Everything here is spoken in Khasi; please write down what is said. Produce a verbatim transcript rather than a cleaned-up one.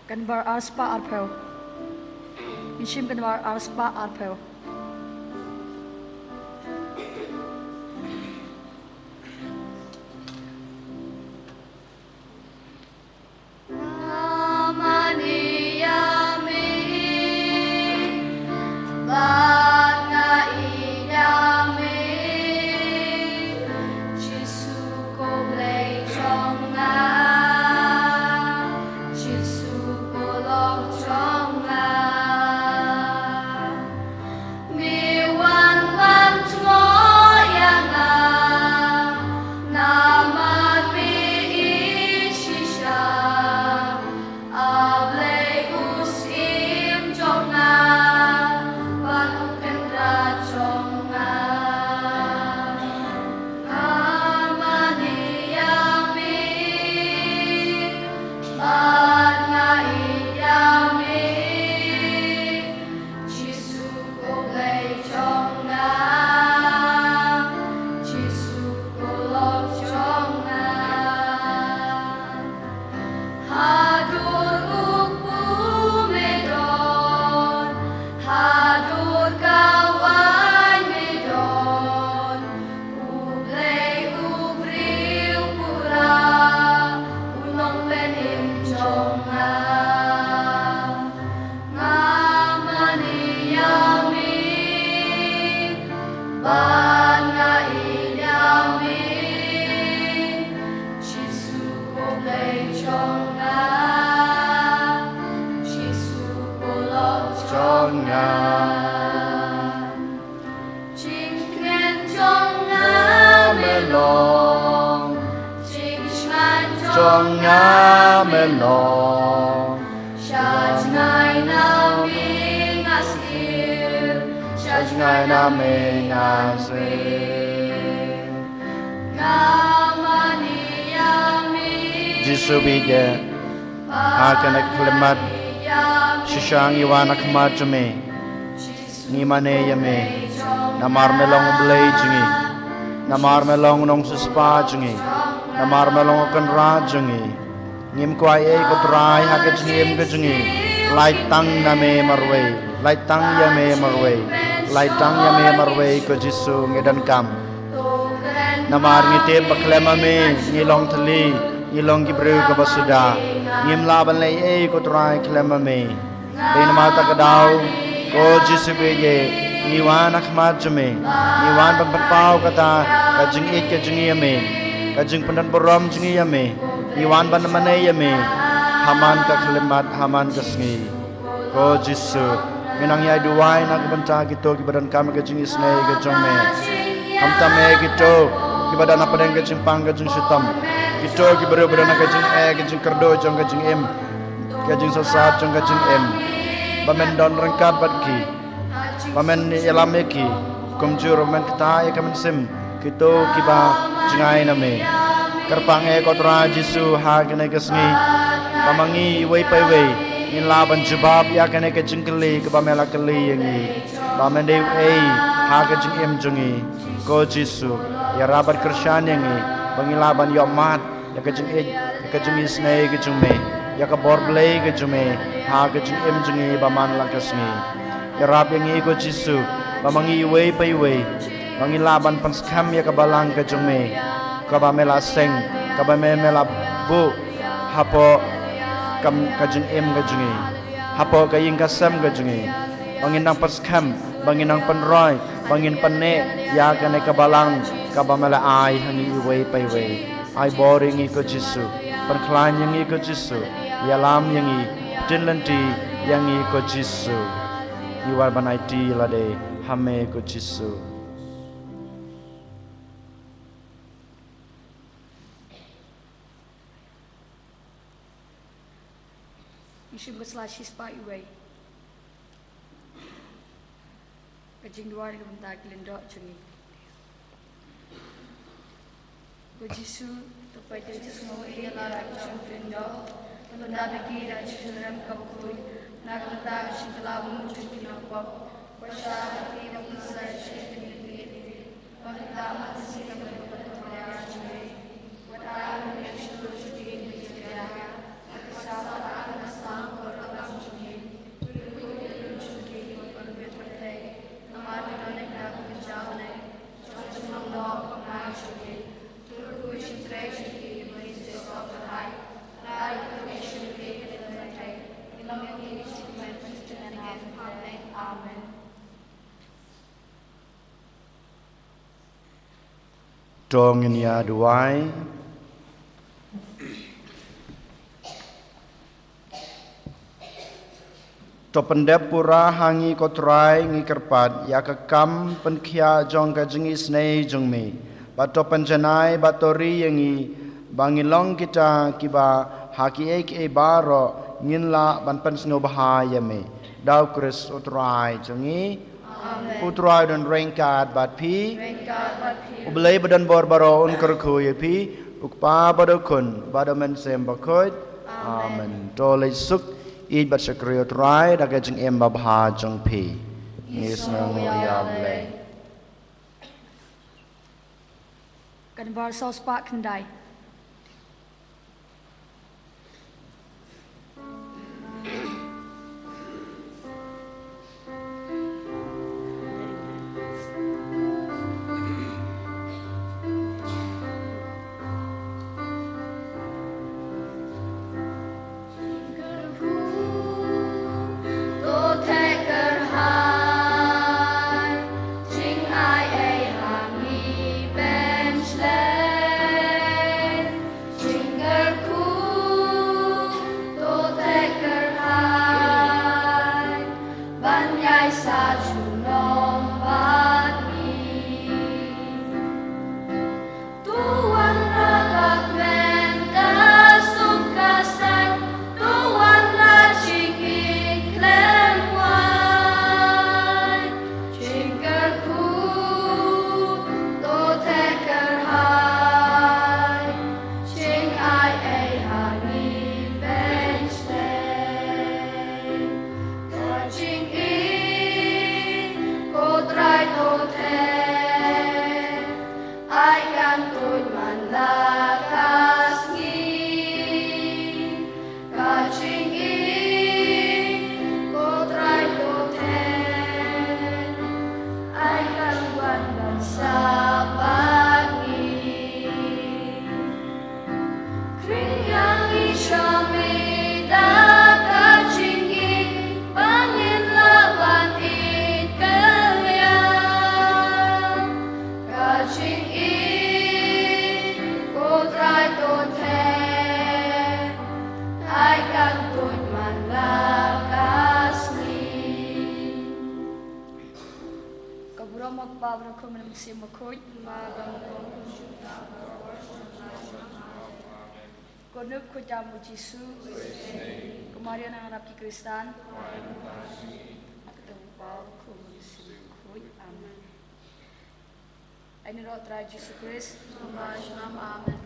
Ka nambar ar spah arphew. Ngi shim ka nambar ar spah arphew. Jisu bieit, ha kane ka khyllipmat shisha ngi wan ha khmat jong me. Ngi mane ïa me, namar me long U Blei jong ngi, namar me long U Nongsiewspah jong ngi, namar me long U Kynrad jong ngi. Ngim kwah ei ei ko Trai ha ka jingim ka jong ngi. Lait tang na me marwei, lait tang ïa me marwei, lait tang ïa me marwei ko Jisu ngi donkam. Namar ngi tip ba khlem ma me ngi long thylli, ngi long ki briew kiba suda. Ngim lah ban leh ei ei ko Trai khlem ma me. Dei namar kata ka daw ko Jisu bieit, ngi wan ha khmat jong me. Ngi wan ban pynpaw kata ka jingïeit ka jong ngi ïa me, ka jingpyndonburom jong ngi ïa me. Ngi wan ban mane ïa me ha man ka khyllipmat, ha man ka sngi. Ko Jisu, me nang ïai duwai na ka bynta kito kiba donkam ka jingisynei ka jong me. Khamtam eh kito kiba don hapdeng ka jingpang ka jingshitom, kito ki briew ba don ha ka jingeh ka jingkyrduh jong ka jingim, ka jingshisha jong ka jingim, ba men don ryngkat bad ki, ba men ïalam ïa ki, kumjuh ruh men ktah ïa ka mynsiem kito kiba jngai na me. Kyrpang eh ko Trai Jisu ha kane ka sngi, ba ma ngi iwei pa iwei ngin lah ban jubab ïa kane ka jingkylli kaba me la kylli ïa ngi, ba men dei uei ha ka jingim jong ngi. Ko Jisu, ïarap bad kyrshan ïa ngi ba ngi lah ban ïohmad ïa ka jingïeit, ïa ka jingisynei ka jong me, ïa ka bor Blei ka jong me ha ka jingim jong ngi ba man la ka sngi. Ïarap ïa ngi ko Jisu, ba ma ngi iwei pa iwei ba ngi lah ban pynskhem ïa ka balang ka jong me, kaba me la seng, kaba me, me la buh hapoh ka, ka jingim ka jong ngi, hapoh ka ïing ka sem ka jong ngi. Ba ngin nang pynskhem, ba ngin nang pynroi, ba ngin pynneh ïa kane ka balang kaba me la ai ha ngi iwei pa iwei. Ai bor ïa ngi ko Jisu, pynkhlaiñ ïa ngi ko Jisu, ïalam ïa ngi, pynlynti ïa ngi ko Jisu. Ngi wan ban aiti lade ha me ko Jisu. Ngi shim ka sla shispah iwei. Ka jingduwai na ka bynta ki lyngdoh jong ngi. Ko Jisu, to peit ïa ka jingsngew ïa la ka jong ki lyngdoh, to pyndap ïa ki da ka jingsngew kaba khuid na ka bynta ka jingkylla bymjukut jong ki nongpop. Pyrshah ïa ki ba pynsleh sha ki ba pynïaid. Ba kin da man sha ka bynta ka jong ki. Wat ai ba ki sngewthuh sha ki ba ki jingkyrkhu. Ba kin sa ba ka sdang ko To ngin ïa duwai. To pyndep pura ha ngi ko Trai, ngi kyrpad ïa ka kam pynkhiah jong ka jingisynei jong me. Bad to pynjanai bad to ri ïa ngi ba ngin long kita kiba ha kiei kiei baroh ngin lah ban pynsngewbha ïa me. Da u Khrist u Trai jong ngi. Amen. U Trai u don ryngkat bad phi. Ryngkat bad phi. U Blei badonbor baroh un kyrkhu ïa phi. U Kpa bad u Khun bad u Mynsiem Bakhuid. Amen. Amen. To leit suk, ïeit bad shakri u Trai da ka jingim babha jong phi. Ngi sngewnguh ïa u Blei. Kan bar saw spah khyndai. Ka burom u Kpa bad u Khun bad u Mynsiem Bakhuid. Ko Nongkhuid jong U Jisu. Ko Maria nongrap ki Khristan. Ka kyrteng u Kpa, u Khun, u Mynsiem Bakhuid. Amen. Ai ngi ïaroh Trai Jisu Khrist. Amen.